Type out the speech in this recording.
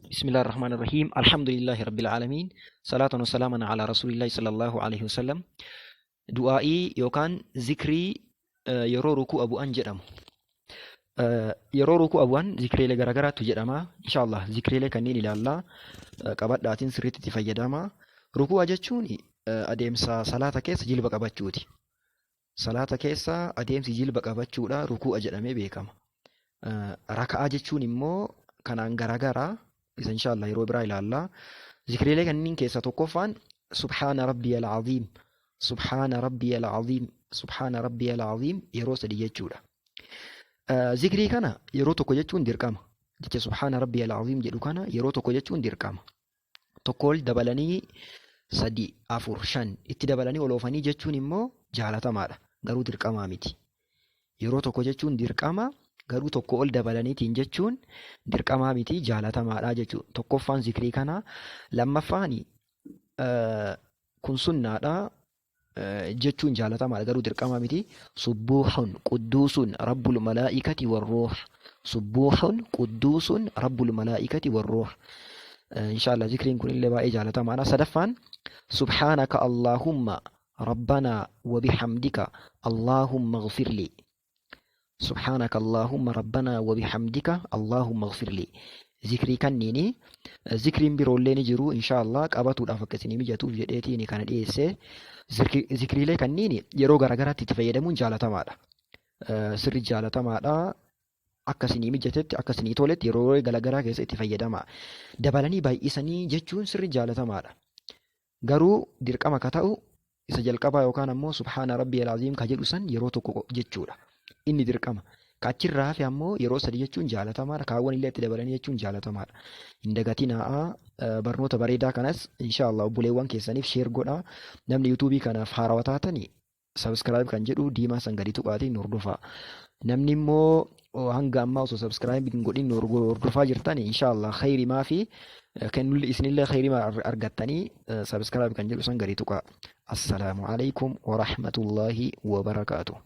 Bismillah ar-Rahmaan ar-Rahiim. Alhamdulillahi Rabbil Aalamiin. Salaatan wa salaaman ala Rasuulillahi sallallahu alaihi wasallam. Du'aa'ii yookaan zikrii yeroo ruku'a bu'an jedhamu. Yeroo ruku'a bu'an zikriilee garaagaraatu jedhama. Inshaallah zikriilee kanneen ilaallaa qabadhaatiin sirriitti itti fayyadama. Ruku'a jechuun adeemsa salaata keessa jilba qabachuuti. Salaata keessa adeemsi jilba qabachuudha ruku'a jedhamee beekama. Raka'aa jechuun immoo kanaan garaagara. Isa inshaallah yeroo biraa ilaalla. Zikriilee kanneen keessaa tokkoffaan Subhaana Rabbiyal Aziim, Subhaana Rabbiyal Aziim, Subhaana Rabbiyal Aziim yeroo sadi jechuudha. Zikrii kana yeroo tokko jechuun dirqama. Jecha Subhaana Rabbiyal Aziim jedhu kana yeroo tokko jechuun dirqama. Tokko ol dabalanii sadi, afur, shan itti dabalanii ol oofanii jechuun immoo jaalatamaadha. Garuu dirqamaa miti. Yeroo tokko jechuun dirqama, garuu tokko ol dabalaniitiin jechuun dirqamaa miti, jaalatamaadha jechuudha. Tokkoffaan zikrii kana, lammaffaan kun sunnaadha jechuun jaalatamaadha garuu dirqamaa miti. Subbuuhun qudduusun rabbul malaa'ikati warruuh. Subbuuhun qudduusun rabbul malaa'ikati warruuh. Inshaallah zikriin kun illee baay'ee jaalatamaadha. Sadaffaan subhaanaka Allaahumma rabbanaa wa bihamdika Allaahumma ighfirli. Subhaanaka Allaahumma rabbanaa wa bihamdika Allaahumma ighfirli. Zikrii kanniini zikriin biroollee ni jiru inshaallah qabatuudhaaf akka isinii mijatuuf jedheetiin kana dhiyeesse. Zikriilee kanniini yeroo garaagaraatti itti fayyadamuun jaalatamaadha. Sirri jaalatamaadha. Akka isinii mijatetti akka isinii toletti yeroo garaagaraa keessa itti fayyadama. Dabalanii baay'isanii jechuun sirri jaalatamaadha. Garuu dirqama ka ta'u isa jalqabaa yookaan ammoo subhaana rabbiyal aziim ka jedhu san yeroo tokko jechuudha. Inni dirqama. Ka achirraa hafe ammoo yeroo sadi jechuun jaalatamaadha. Kaawwan illee itti dabalanii jechuun jaalatamaadha. Hin dagatinaa barnoota bareedaa kanas inshaallah obboleewwan keessaniif share godhaa. Namni yuutuubii kanaaf haarawaa taatani subscribe kan jedhu diimaa san gadi tuqaatiin nu hordofaa. Namni immoo hanga ammaa osoo subscribe hin godhin nu hordofaa jirtan inshaallah khayrimaa fi kennulli isinillee khayrimaa argattanii subscribe kan jedhu san gadi tuqaa. Assalaamu alaikum wa rahmatullahi wa barakaatuh.